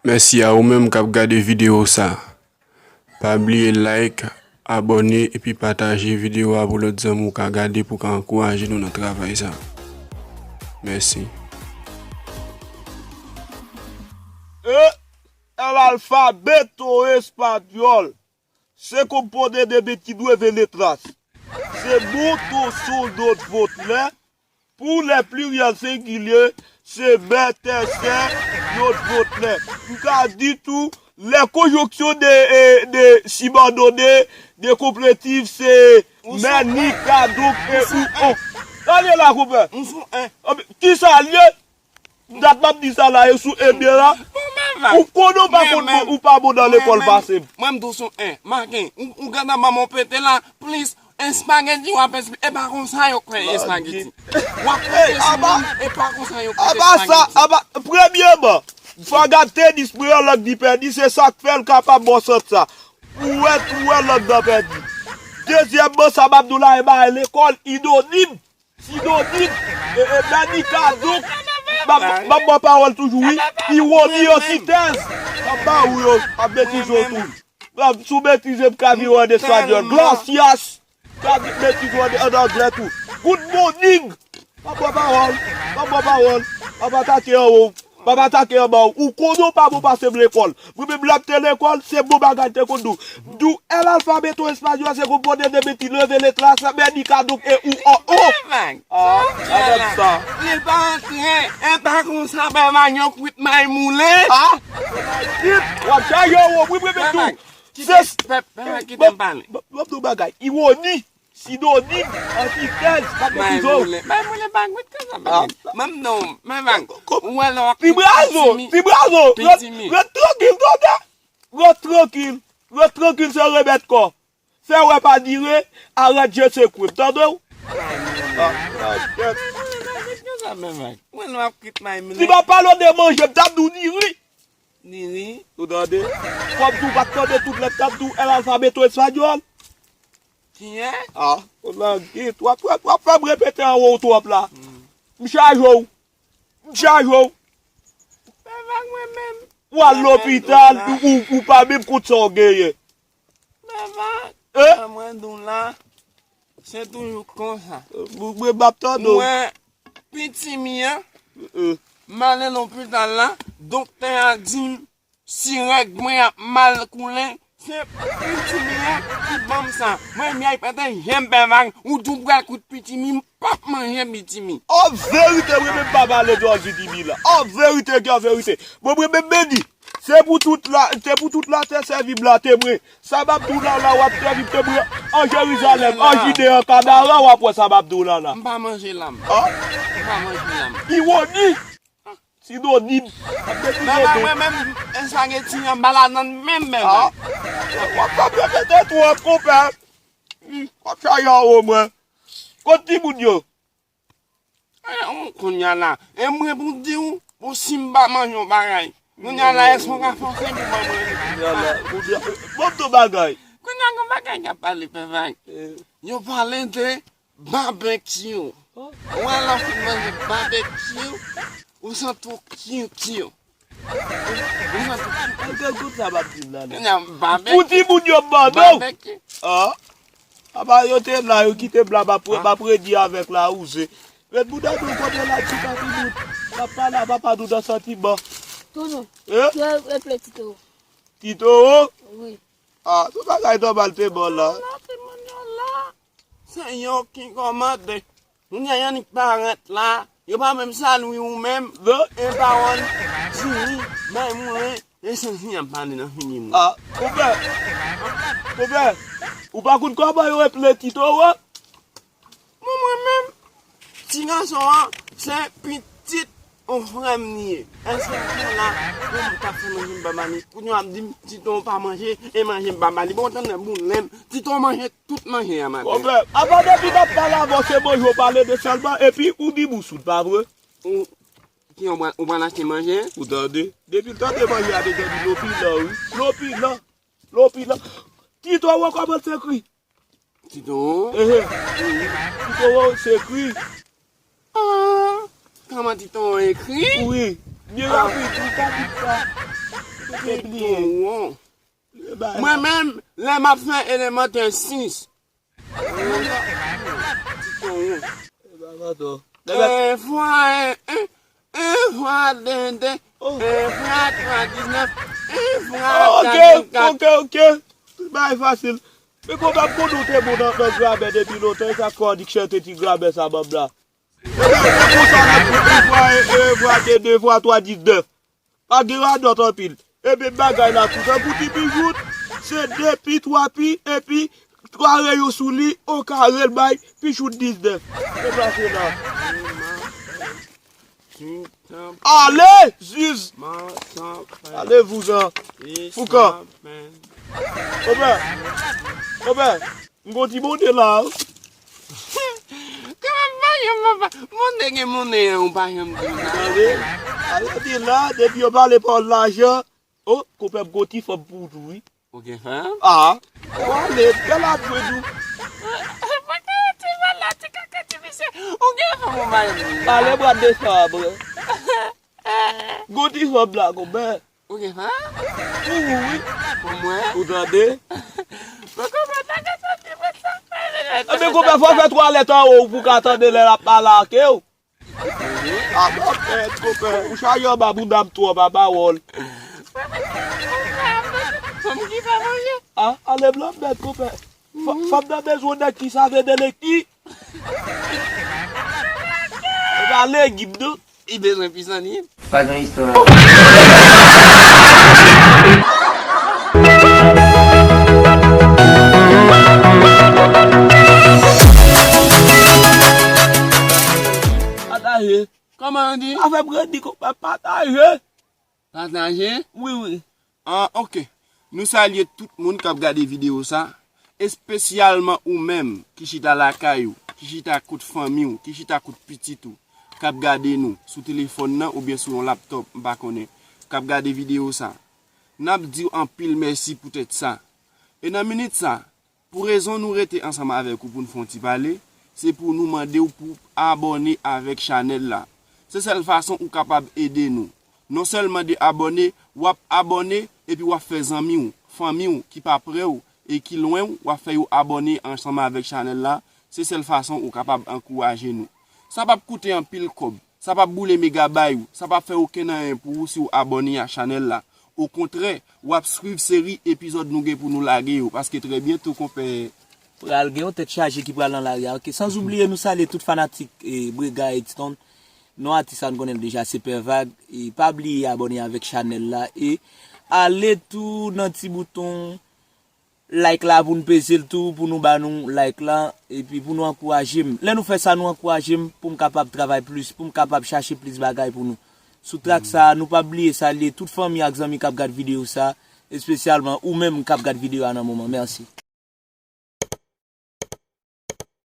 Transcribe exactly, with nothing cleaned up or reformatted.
Mèsi a ou menm k ap gade videyo sa. Pa bliye like, abòne epi pataje videyo a pou lòt zanmi w ka gade pou ka ankouraje nou nan travay sa. Mèsi. E, El Alfa, Beto, Espanyòl. Se konpone de bit ki dwe vele tras. Se moto son dot vot lè, pou lè pliryèl sengilye, se mètèsè dot vot lè. M ka di tou, lè konjonksyon de, e, de sibòdone, de konpletif, se mè ni ka donk e ou on. Tande la, konpè. Kisa l ye? Dat m ap di sa la e sou ebyen la. Ou konnen ou pa konn bon, ou pa bon nan lekòl pase m. Mwen m tou sou en. Maken, ou gentan ban m on pete la, plis espageti w ap espli, e pa konsa yo kwè espageti. W ap pete sou moun, e pa konsa yo kwè espageti. Aba sa, aba, premyèman, fò w gad tenis mwen an lang li pèdi, se sa k fè l kapab ba w sant sa. Ou wè, ou wè lang nan pèdi. Dezyèmman, sa m ap di w la, e bagay lekòl, idonim. Sidonim, e, e, Danika, donk, m ap, m ap ba w pawòl toujou, wi. Iwoni yo, sitèz. M ap ba ou yo, m ap metize w tou. M ap, si w metize m ka vire w an espanyòl. Gracias. M ka metize w an, an anglè tou. Good morning. M ap ba w pawòl, m ap ba w pawòl. M ap atake anwo w. M ap atake anba w. Ou konnen w pa bon pase m lekòl. Mwen menm lè m te lekòl, se bon bagay te konn di w. M di w, el alfabeto español se konpone de bit ki leve letra sa, mè ni ka donk e ou o o. Ah, gade sa. Li pa antre, e pa konsa, bèvag yo kwit may moulen. Ah! W ap chaje w, wi, mwen menm tou. Se. Bèvag, kite m pale. M ap di w bagay, iwoni. Sidonim, antitèz, pa metize w. May moulen, may moulen pa gwit konsa, men. Menm non, men vag. Ou wè lè w ap Ti Brazo, Ti Brazo, ret, ret trankil, tande. Ret trankil, ret trankil, se remèt kò. Fè wè pa dire, arèt je sekwe m, tande w? May moulen. Ah, ah, kèt. May moulen pa gwit konsa, men vag. Ou wè lè w ap kwit may moulen. Si m ap pale w de manje, m t ap di w diri. Diri. Ou tande? Fò m di w pa t tande tout lè m t ap di w el alfabeto español. Kiyès? Ah, ou langit. W ap, w ap, w ap fè m repete anwo w twòp la. M chaje w. M chaje w. Bèvag mwen menm. W al lopital, ou, ou pa menm konn sa w genyen. Bèvag. Eh? Sa mwen di w la, se toujou konsa. Mwen, mwen m ap tande w. Mwen, pitimi an, m ale lopital la, doktè a di m, si règ mwen ap mal koule, se pitimi an ki ban m sa. Mwen, m ay pete jem bèvag, ou di w pral kwit pitimi, m p ap manje pitimi. An verite, mwen menm m pa pale de pitimi la. An verite, ki an verite. Mwen, mwen menm, Beni, se pou tout la, se pou tout latè sèvi m la, temwen. Sa m ap di w la, la w ap sèvi m, temwen. An Jerizalèm, an Jide, an Kanaan, w ap wè sa m ap di w la, la. M pa manje lam. Ah? M pa manje lam. Iwoni. Sidonim. Ap metize w tou. Mwen menm, espageti an ba ladann menm, men. Ah. W ap, w ap repete twòp, konpè. W ap chaje anwo mwen. Kot timoun yo? Eh, ou kounye a la. E mwen pou di w, pou si m pa manje yon bagay. Kounye a la, èske w ka fòse m pou ban mwen li? Kounye a la, kounye a, bon, tout bagay. Kounye a, gon bagay k ap pale, bèvag. Eh. Yo pale de babekyou. Ou wè lè w fin manje babekyou, ou santi w kyou kyou. Ou santi w kyou kyou. Gade tout sa m ap di w la, la. Kounye a, babekyou. Pou timoun yo ban non. Babekyou. Ah. Apa yo te la, yo kite m la, m ap, m ap redi avèk lawouze. Ret bouda nou kote la, ti papi bout. M ap pale a papa nou nan santiman. Tounou. Eh? Ki reple Tito? Tito? Wi. Ah, se bagay nòmal te bon la. Yo la, timoun yo la. Se yo ki kòmande. Kounye a, y annik parèt la, yo pa menm salye w menm. Non. E pawòl diri, bay moulen, e santi y ap pale nan figi moun. Ah, konpè. Konpè, ou pa konn kòman yo reple Tito an? Bon, mwen menm, ti gason an, se pitit yon frè m li ye. Èske m te la pou m t ap fè manje m pa ba li? Kounye a w ap di m, Tito pa manje, e manje m pa ba li. Bon, tande, moulen m, Tito manje tout manje a maten. Konpè, apa depi m ap pale avè w, se manje w pale de sèlman, epi ou di m ou soud, pa vre? Ou, ki ou pral, ou pral achte manje? Ou tande? Depi l tande manje a, mezanmi, lopilan, wi. Lopilan. Lopilan. Tito, ou kòmanse kri. Tito? Ehe. Tito, ou se kri. Ah, kòman Tito ekri? Wi. Byen rapid, ou pa di sa. Tout bliye. Mwen menm, lè m ap fè elemantè sis. En fwa en, en, en fwa de, de, en fwa twa, diznèf, en fwa kat, vennkat. Ok, ok, ok. Tout bagay fasil. Men konpa m konnen w te bon nan, nan gramè depi lontan, e sa k fè w annik chante ti gramè sa ban m la. Ebyen, e konsa, nan tout de fwa, e, e, fwa de, de fwa twa, diznèf. Pa gen radòt anpil. Ebyen, bagay la tou. Tankou ti pijout, se de pi, twa pi, epi twa reyon sou li, on kare l bay, pijout diznèf. Deplase la. Ale, Ziz! Ale, vouzan. Foukan. Konpè. Konpè. M gon ti bonde la. Kòman m pa janm papa? Monnen gen monnen an, ou pa janm di m sa. Tande? Ale di la, depi yo pale pawòl lajan, o, konpè m gon ti fanm pou ou tou, wi. Ou gen fanm? A, ou ale, bèl ap jwe tou. Ou gen fanm ou pa janm di m sa. Ale bwa desanm. Gon ti fanm la, konpè. Ou gen fanm? Pou ou, wi. Pou mwen? Ou tande? Mwen konprann pa ka tande mwen sa. Ebyen, konpè, fò fè twalèt anwo pou w ka tande lè l ap pale ak ou. A, pa fèt, konpè. Ou chaje anba bouda m twòp, a pawòl. Fanm ki fè manje. A, ale blan bèt, konpè. Fanm nan bezwen nèg ki save de lekti. E pa legim, non. Li bezwen pisan li. Pa gen istwa. Pataje. Kòman yo di? Afè m grandi konpè, pataje. Pataje? Wi, wi. Ah, ok. Nou salye tout moun k ap gade videyo sa, espesyalman ou menm ki chita lakay ou, ki chita kot fanmi w, ki chita kot pitit ou, k ap gade nou sou telefòn nan oubyen sou yon laptòp, m pa konnen, k ap gade videyo sa. N ap di w anpil mèsi poutèt sa. E nan minit sa, pou rezon nou rete ansanm avèk ou pou n fè yon ti pale, se pou nou mande w pou abòne avèk chanèl la. Se sèl fason ou kapab ede nou. Non sèlman de abòne, w ap abòne epi w ap fè zanmi w, fanmi w ki pa pre w e ki lwen w, w ap fè yo abòne ansanm avèk chanèl la. Se sèl fason ou kapab ankouraje nou. Sa p ap koute anpil kòb. Sa p ap boule megabay ou, sa p ap fè okenn anyen pou ou si w abòne a chanèl la. Okontrè, w ap swiv seri epizòd nou gen pou nou lage yo, paske trè byento, konpè. Pral gen yon tèt chaje ki pral nan lari a. Ok, sanzoubliye nou salye tout fanatik, e, Brega Edstone. Non atis la nou konnen l deja, se Pè Vag. E pa bliye abòne avèk chanèl la. E ale tou nan ti bouton like la pou n peze l tou, pou nou ba nou like la, epi pou nou ankouraje m. Lè nou fè sa, nou ankouraje m pou m kapab travay plis, pou m kapab chache plis bagay pou nou. Sou trak sa, nou pa bliye salye tout fanmi ak zanmi k ap gad videyo sa, espesyalman ou menm k ap gad videyo a nan moman. Mèsi.